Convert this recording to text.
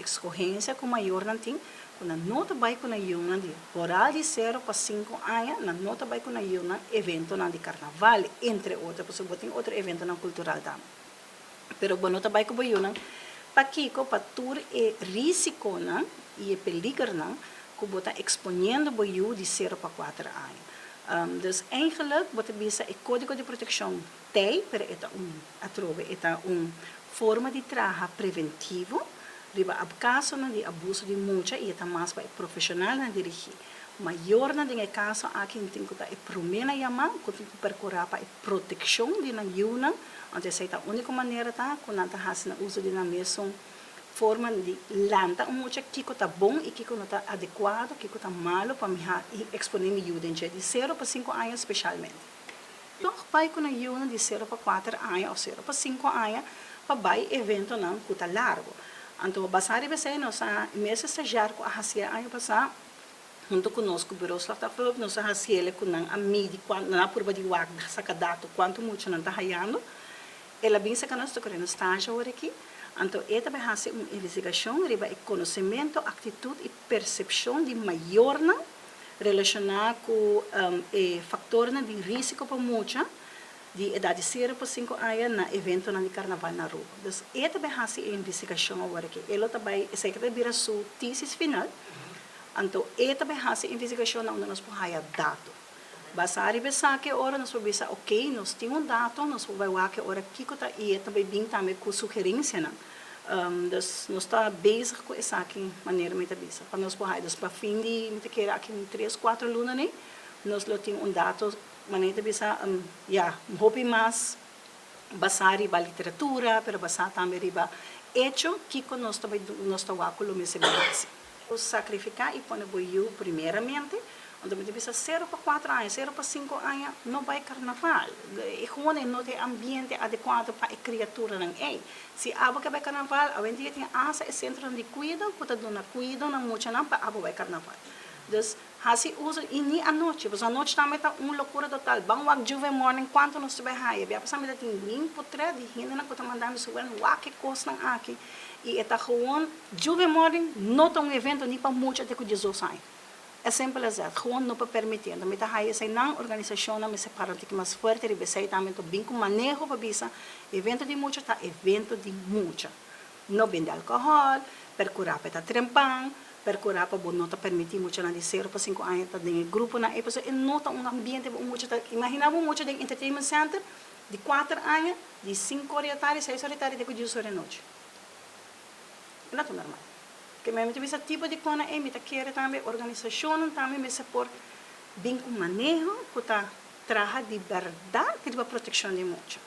Escogencia cu mayornan tin, cu nan no ta bay cu nan yiunan di vooral di 0 pa 5 aña, nan no ta bay cu nan yiunan eventonan di carnaval, entre otro, pasobra bo tin otro eventonan cultural tambe. Pero bo no ta bay cu bo yiunan pakico? Pa tur e risiconan y e peligernan cu bo ta exponiendo bo yiu di 0 pa 4 aña. Dus eigenlijk, bo ta bisa, e codigo di proteccion t'ey, pero e ta un atrobe, e ta un forma di traha preventivo riba casonan di abuso di mucha y ta mas pa profesionalnan dirigi. Mayornan den e caso aki tin cu ta e prome na yama, cu tin cu percura pa e proteccion di nan yiunan, anto esey ta e unico manera ta cu nan ta haci uso di nan mesun forma di lanta un mucha kico ta bon y kico no ta adecuado, kico ta malo pa mi expone mi yiu di 0 pa 5 aña specialmente. Toch bay cu nan yiunan di 0 pa 4 aña of 0 pa 5 aña pa bay eventonan cu ta largo. Anto, basa riba esey, nos a mes stagiair cu a haci aña pasa hunto cu nos cu Bureau Slachtofferhulp, nos a haci cu nan a midi, nan a purba di wak saca dato cuanto mucha nan ta hayando. El a bin saca nos, ta coriendo stage awor aki. Anto, e tambe a haci un investigacion riba e conocimento, actitud y percepcion di mayornan relaciona cu e factornan di risico pa mucha di edad di 0 pa 5 aña na eventonan di carnaval na Aruba. Dus e tambe a haci e investigacion awor aki. E tambe, esey ta bira su tesis final. Anto, e tambe a haci investigacion na unda nos por haya dato. Basa riba esaki ora nos por bisa, ok, nos tin un dato, nos por bay wak ora kico ta y e tambe bin tambe cu sugerencianan. Dus nos ta bezig cu esaki, manera mi ta bisa. Pa nos por haya, dus pa fin di, mi ta kere aki un 3, 4 luna, ne, nos lo tin un dato, manera ta bisa, ja, hopi mas basa riba literatura, pero basa tambe riba hecho, kico nos tambe nos ta wak lo mester hasi. Sacrifica y pone bo yiu primeramente, anto mi ta bisa 0 pa 4 aña, 0 pa 5 aña, no bay carnaval. E gewoon no tin ambiente adecuado pa e criaturanan ey. Si abo ke bay carnaval, awendia tin hasta e centro di cuido, cu ta duna cuido na muchanan pa abo bay carnaval. Dus, hasi uso y ni anochi, pues anochi tambe ta un locura total. Ban wak Juve Morning cuanto nos ta bay haya. Bia pasami ta tin mil portret di hendenan cu ta mandando su wen wak e cosnan aki. Y e ta gewoon, Juve Morning no ta un evento ni pa mucha te cu 12 aña. As simple as that. Gewoon no pa permiti. Anto, mi ta haya eseynan organisacionnan mester para un tiki mas fuerte riba esey tambe, anto bin cu maneho pa bisa evento di mucha ta evento di mucha. No bende alcohol, percura pa ta trempan, percura pa bo no ta permiti muchanan di 0 pa 5 aña ta den gruponan ey, pasobra e no ta un ambiente pa un mucha ta imagina bo mucha den entertainment center di 4 aña, di 5 or di atardi, 6 or di atardi te cu 10 or di anochi. No ta normal. Ke men mi ta bisa tipo di cosnan ey, mi ta kere tambe organisacionnan tambe mester por bin cu maneho cu ta traha di berdad riba proteccion di mucha.